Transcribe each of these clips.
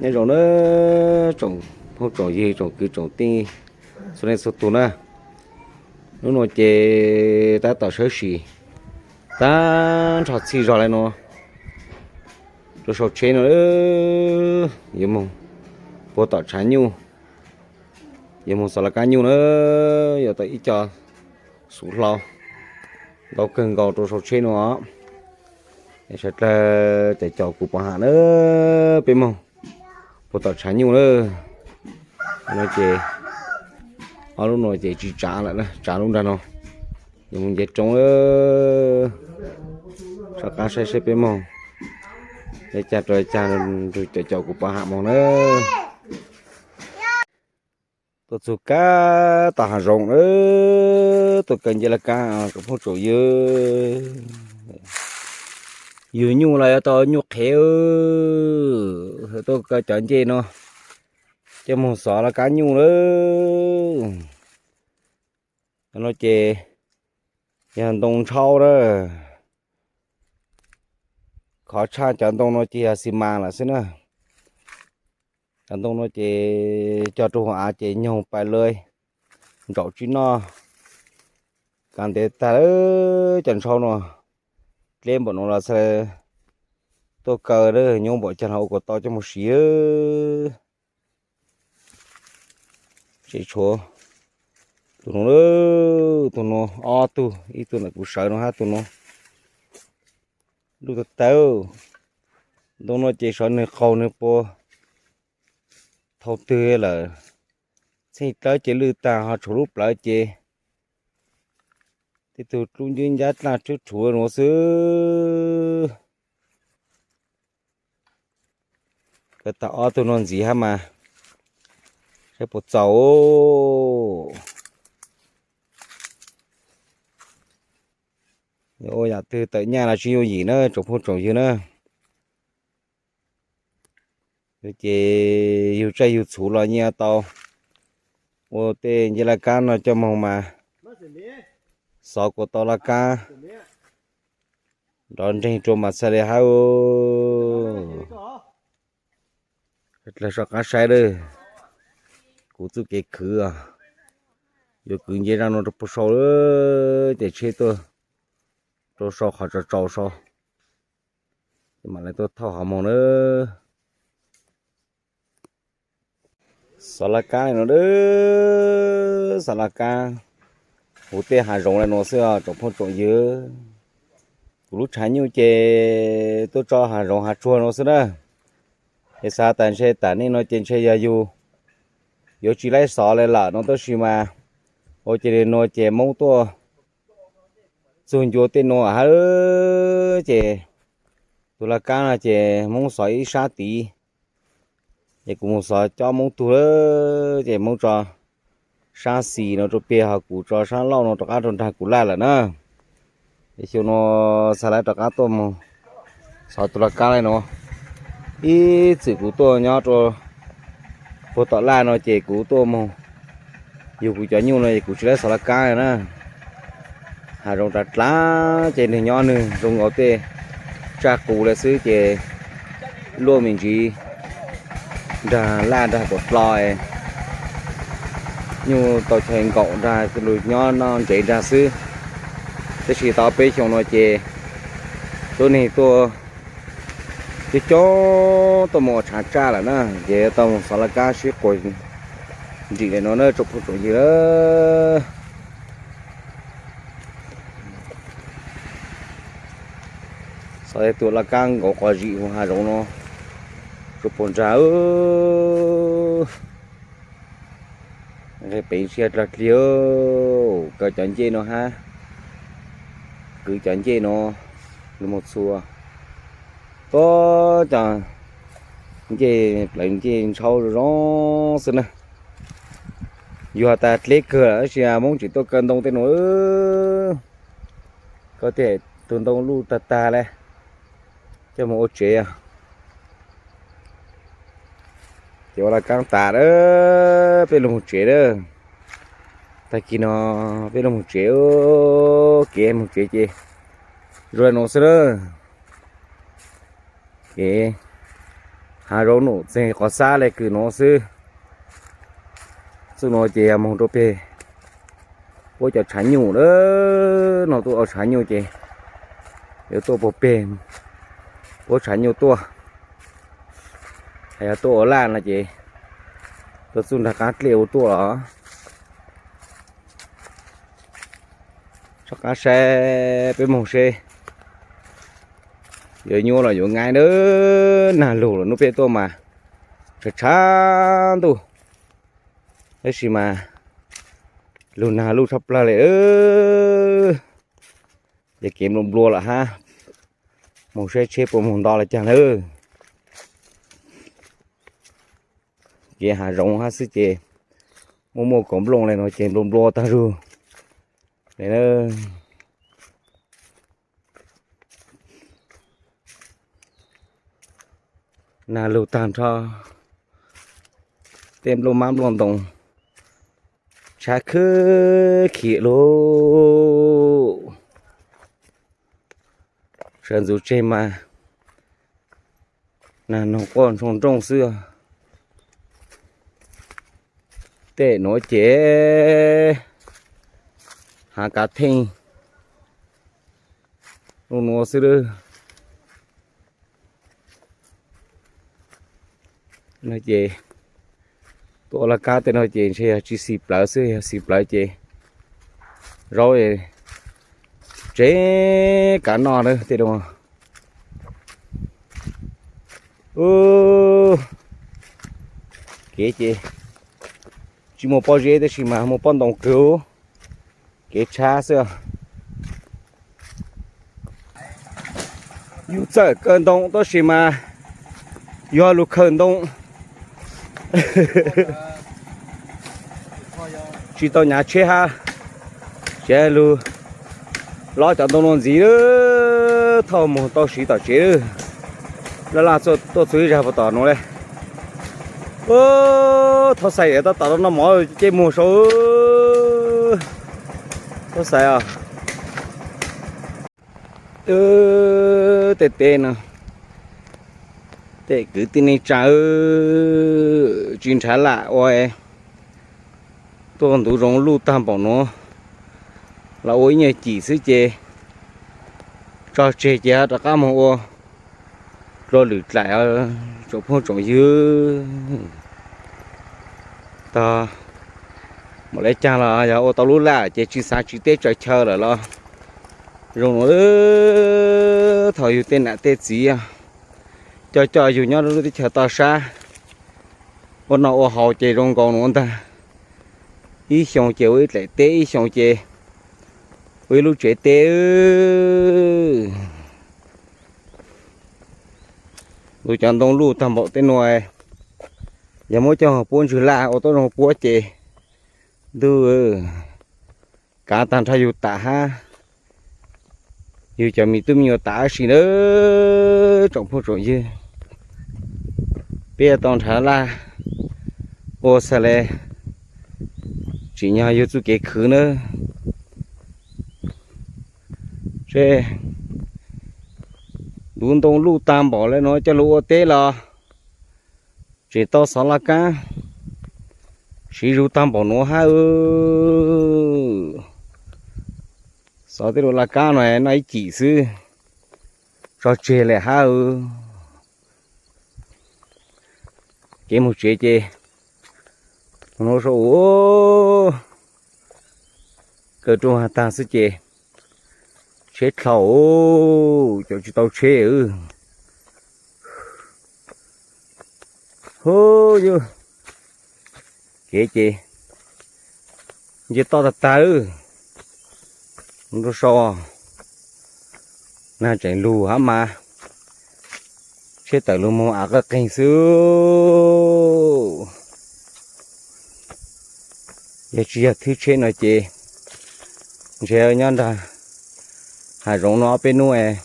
Nyob zoo na tsoom phooj tsoom ywg tsoom kwv tsoom tij txhua leej txhua tus na. Hnub no ces tab tom sawv sim tag nrho txhij zog li no rau saum tsheb no, yuav mus puag tom tshav nyuj, yuav mus xov laj kab nyuj na, yuav tau ib co xuv hlau ntau kawg nkaus rau saum tsheb no. Sawv dlawg caum caum kuv pov ham na, peb moog puag tom tshav nyuj na. No ces ob lub no ces tsis tsav lawm, tsav lub nrag no. Yuav mus nce roob, soj qab saib seb peb moog li cas rau li cas, caum caum kuv pov ham moog na. Tuaj txug kag tom hav zoov, tuaj kaw ncej laj kab tsoom phooj tsoom ywg. Yug nyuj los yuav tau nyuj qhev, tuaj kaw cov ncej no coj moog xov laj kab nyuj lawm. No ces yog ntoo ntshauv na. Khov tshaj cov ntoo no ces yog xi mas lawm xwb na. Cov ntoo no ces cog rau hauv av ces nyoog pais lawm, ntsaum tsis noj. Kav ntev tag lawm cov ntshauv no, dleb npaum no los xav tuaj kaw, nyob npaum cas los ua kom tau coj mus siv. Tseem tshuav tus no, tus no ob tug, ib tug ntawm kuv sawv no hab tus no. Lub tawv tawv, ntoo no ces sawv nws qaug nws puas thau twg lawm. Txheej dlawb ces lwj tag ho tshuav lub plawv ces tej tug dlub ncwb ncab dlaaj rhwb rhuv nuav xwb. Kaw tag ob tug no ntxiv hab mas saib puas txaus. Ua yam twg tawm nyaj los tsis yooj yim na tsoom phooj tsoom ywg na. Yug ces yug tsaj yug txhuv los nyiaj tau, ua tej ncej laj kab no coj moog mas xov kuas tau laj kab nrov nreeg rua mas txhaj li hab. Dlawg soj qab saib lawm, kuv txuj kev khwv, yuav kwv nce zaj no rua puag sau lawm ces tsheb tuaj rua sau qhov tsaus tsaus sau, mam li tuaj thauj hov moog na. Xov laj kab no, xov laj kab huv tej hav zoov le nuav xwb tsoom phooj tsoom ywg. Kuv lub tshav nyuj ces tuaj tso hav zoov hav tsuag nuav xwb na. Es xav tas ntshe tam nej no ces ntshe yog yug yuav tsis laib xov le lawm no tab sis mas ua ces li nuav ces Moob tuaj txug ncua tej nuav hab ces tus laj kab no ces Moob xov ib sab tid, ces kuv mus xov cob Moob tug lawm ces Moob tso sab xis no rua peg ho kuv tso sab laug no rov qab rua nraag kuv laj lawm na. Es xyoo no xav lawv rov qab tuaj mus xov tus laj kab le nuav. Ib txwm kuv tuaj nyob rua puag tom laj no ces kuv tuaj mus yug kuv cov nyuj no es kuv tsis lawv xov laj kab na. Hav zoov dlav dlav ces nwg nyob nwg zoo nkaus tej tsaj qus le xwb ces luaj me ntsis nraag laj nraag kuam dlo, nyuj tau chaw nkaum nraag nyob noj ntsev nraag xwb. Tab sis tau peb xyoo no ces tuab neeg tuaj coob coob tuaj mus ua tshaav tsaj lawm na, ces tau mus xov laj kab sib quas nrim le nuav na tsoom phooj tsoom ywg. Xov tus laj kab nkaus quas zim huv hav zoov no rua puag nraag. Nqe peev siab dlog dlig, kaw cov ncej no hab, kwv cov ncej no, lug moog txhua, tuab cov ncej plawv ncej ntshaub zoo zoo xwb na. Yug has tas dleb kawg lawm tab sis Moob tseem tuaj kaw ntoo tej nuav. Kaw tej tug ntoo luj tag tag le, coj moog ua tsev. Ces ua laj kaab tas lawm, peb lug moog tsev lawm. Tag kis no peb lug moog tsev, kev moog tsev ces zoo le nuav xwb lawm. Kev Hav zoov num txeeg qhov xab le kws nuav xwb. Txuj nuav ces yog moog rua peg puab cov tshav nyuj na. No tuaj ua tshav nyuj ces yuav tuaj puag peg puab tshav nyuj tuaj. Yog tuaj ua laj no ces tuaj txuj nraag qaab dlej ua tuaj los. Tso qaab saib peb moog seb yuav nyuaj los yuav nyab na. Nag lug lawm, nub peb tuaj mas tshav tshav ntuj, tab sis mas lug nag luj tshaj plawg le. Ces kev nplua nplua lawm hab, moog saib tsheb puas moog nto le caag lawm. Kev hav zoov hab xwb ces muaj muaj kaus nplooj le no ces nplua nplua taag zug. Nag lug taag nrho, tej nplooj mab nplooj ntoo tshav khwb khiv lug. Sawv ntxuv tseg mas nag noog quaj ntsoog nrooj xwb. Tej nuav ces hav kav theej lub nuav xwb lawm. No ces tuaj laj kab tej no ces ntshe yog tsis xis plawv xwb, yog xis plawv ces zaub tsev kav noj na tej no. Kev ces tsis muaj pob zeb tab sis mas muaj pob ntoo kawg, kev tshab xwb. Yug txawm kaw ntoo tab sis mas yog lug khaws ntoo tsis tau nyav tsheb hab, tsev lug lob cov ntoo nuav ntxiv, thauj moog tau siv tom tsev lawm. Laj laj tuaj txug ib zag puag tom nuav le. Thauj xais tab tom noj mov ceb muag sau. Thauj xais os. Tej teb no, tej kwv tij neej tsaa, tsis nrhav lam ua, tuaj ntuv zoov luj taag npaum nuav los ua ib nyuag cim xwb ces tso tseg ces rov qab moog ua dlua lwm dlaim tsoom phooj tsoom ywg. Tog mam le caag los yog ua tau lub laj ces tsis xav tsiv teb tsaws chaw lawm los zoo nuav. Thaum yug tej nam tej txiv coj coj yug nyob lub teb chaws toj sab ua noj ua haus ces zoo nkaus nuav ntag. Ib xyoo ces ua ib dlaim teb, ib xyoo ces ua ib lub tsev teb. Lug cov ntoo luj taag npaum tej nuav, yog muab coj puab ntswg laj ua tuab zoo puab ces ntuj, kav taag nrho yug tam hab yug cov me tub me nyuam tam hab si na. Tsoom phooj tsoom ywg, peb yuav tau nrhav laj ua xas le tsim nyog yug txuj kev khwv na. Seb, ntuv ntoo luj taag npaum le nuav coj lug ua teb los tseem tau xov laj kaab siv zug taag npaum nuav hab. Xov tej laj kaab no noj ib cim xwb tso tseg le hab. Kev moog tsev ces nuav sau, kaw rooj hab taag xwb ces tsheb dlhau, caum tsis tau tsheb. Hu, yug kev ces nce toj tag tag. Rua sau, nag tseem lug hab mas tsheb tawm lug moog av qeeg qeeg xwb. Yog tsis yog thwb tsheb no ces ntshe nyob nrag hav zoov no ob peb nub es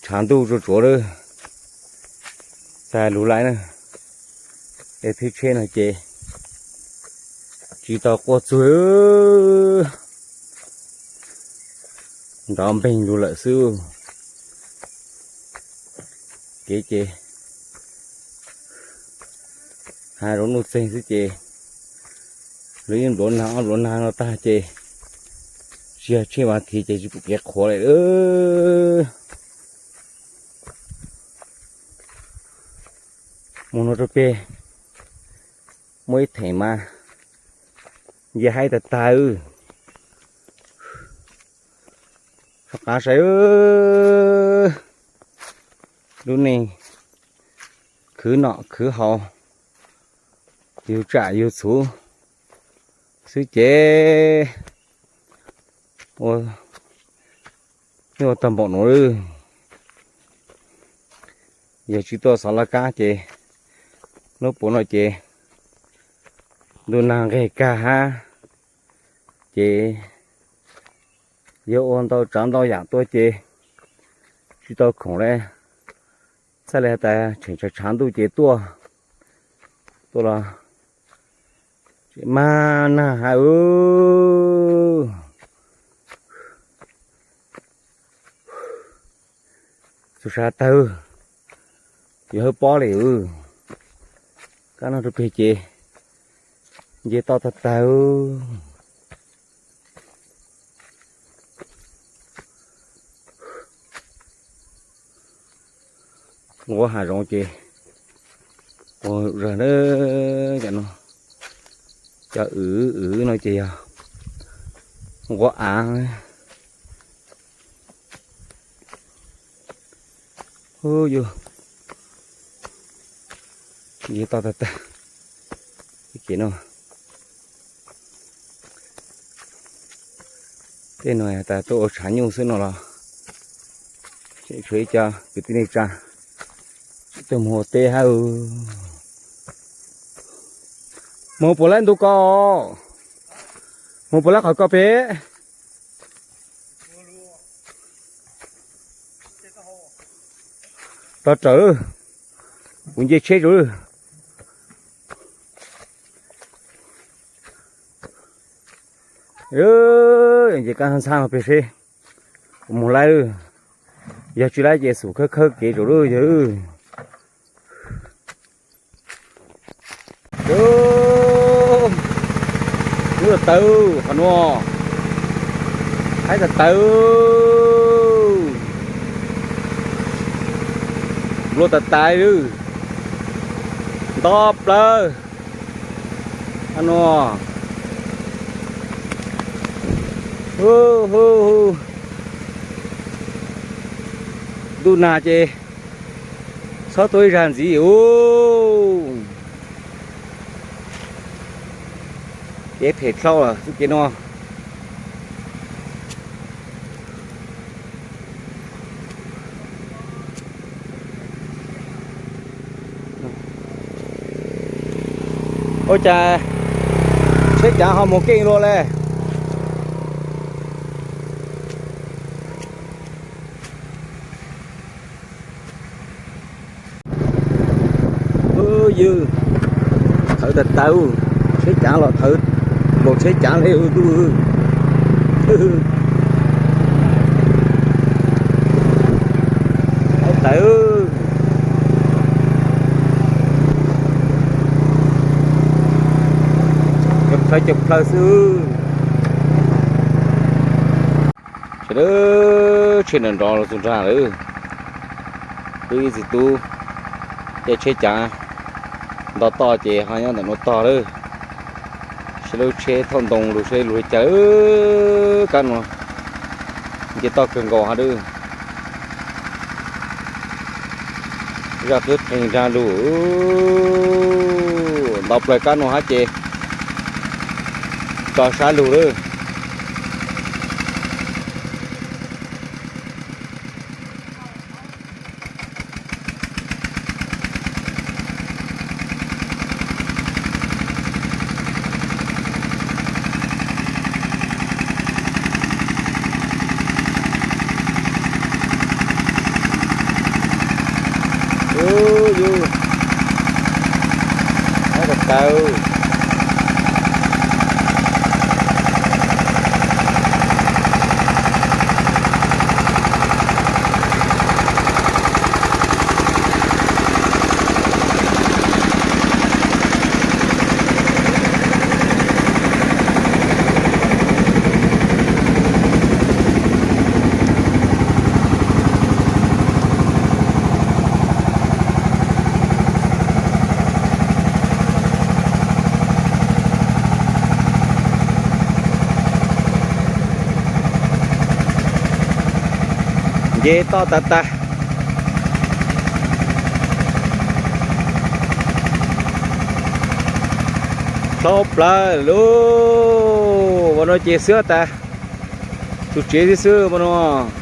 tshav ntuj tsuag tsuav lawm, txag lug laib na. Es thwb tsheb no ces tsis tau quaj txug, nrov npeeg lug lawm xwb. Kev ces Hav zoov nuj txeeg xwb ces lawv yeej npluav nag ob npluav nag no tag ces tsis yog tsheej vas thiv ces tsis pom kev qhuav li. Mus no rau pem muaj ib theem mas nce haib tag tag. Soj qab saib, lub neej khwv nom khwv haus, yug tsam yug txhuv xwb ces ua, ua tag npaum no lawm. Yog tsis tuaj xov laj kab ces hnub puav no ces ntuj nag nqeg kag hab ces yog ua ntau tsav ntau yam tuaj ces tsis tau khoom li. Txhaj li has tas tseem tshav tshav ntuj ces tuaj, tuaj los tseem mag nag hab. Txhua sab tawg, yuav hawb pob li. Kab no rau pem ces nce toj tag tag. Nquab hav zoov ces ua zag na, cov no, cov wv wv no ces yog nquab av. Hu yus, nce toj tag tag. Ces no, tej no tas tuaj ua tshav nyuj xwb no los tseem tshuav ib co kwv tij neej tsa tsis tau mus ua teb hab. Mus puas laib ntu ko? Mus puas laib qhov ko pem? Rov rawm, kuv nce tsheb zus. Nce kab ntxhab no pem seb kuv mus laib lawm. Yog tsis laib ces xum khawb khawb kev zus lawm yog. Lub tawv qhov no, haib tawv tawv, nplua tas tas li, nto plaws no. Ntuj nag ces txhob tuaj ib zag ntxiv ub. Kev phem dlhau lawm xwb kev no. Ua cas tsheb cav ho mus keej luaj le. Ywg, thawv tas tas, tsheb cav los thawv npaum tsheb cav li tus. Thawv tas, cov plhaw cov plhaw xwb. Sawv daws, tsheb nrov nrov los txog nrag lawm. Wb ib txiv tub caij tsheb cav nto toj ces ho nyob ntawm no tog lawm. Sawv daws, tsheb thauj ntoo lug seb lug li cas lawm. Kab no nce toj kawg nkaus hab lawm. Zaj qwb qeeg nrag lug, nto plaws kab no hab ces tso sab lug lawm. Ub, yus, haib tas tas. Ces toj tag tag. Dhau plaws lub, ua no ces xwb tas. Tus tsev xwb xwb ua no.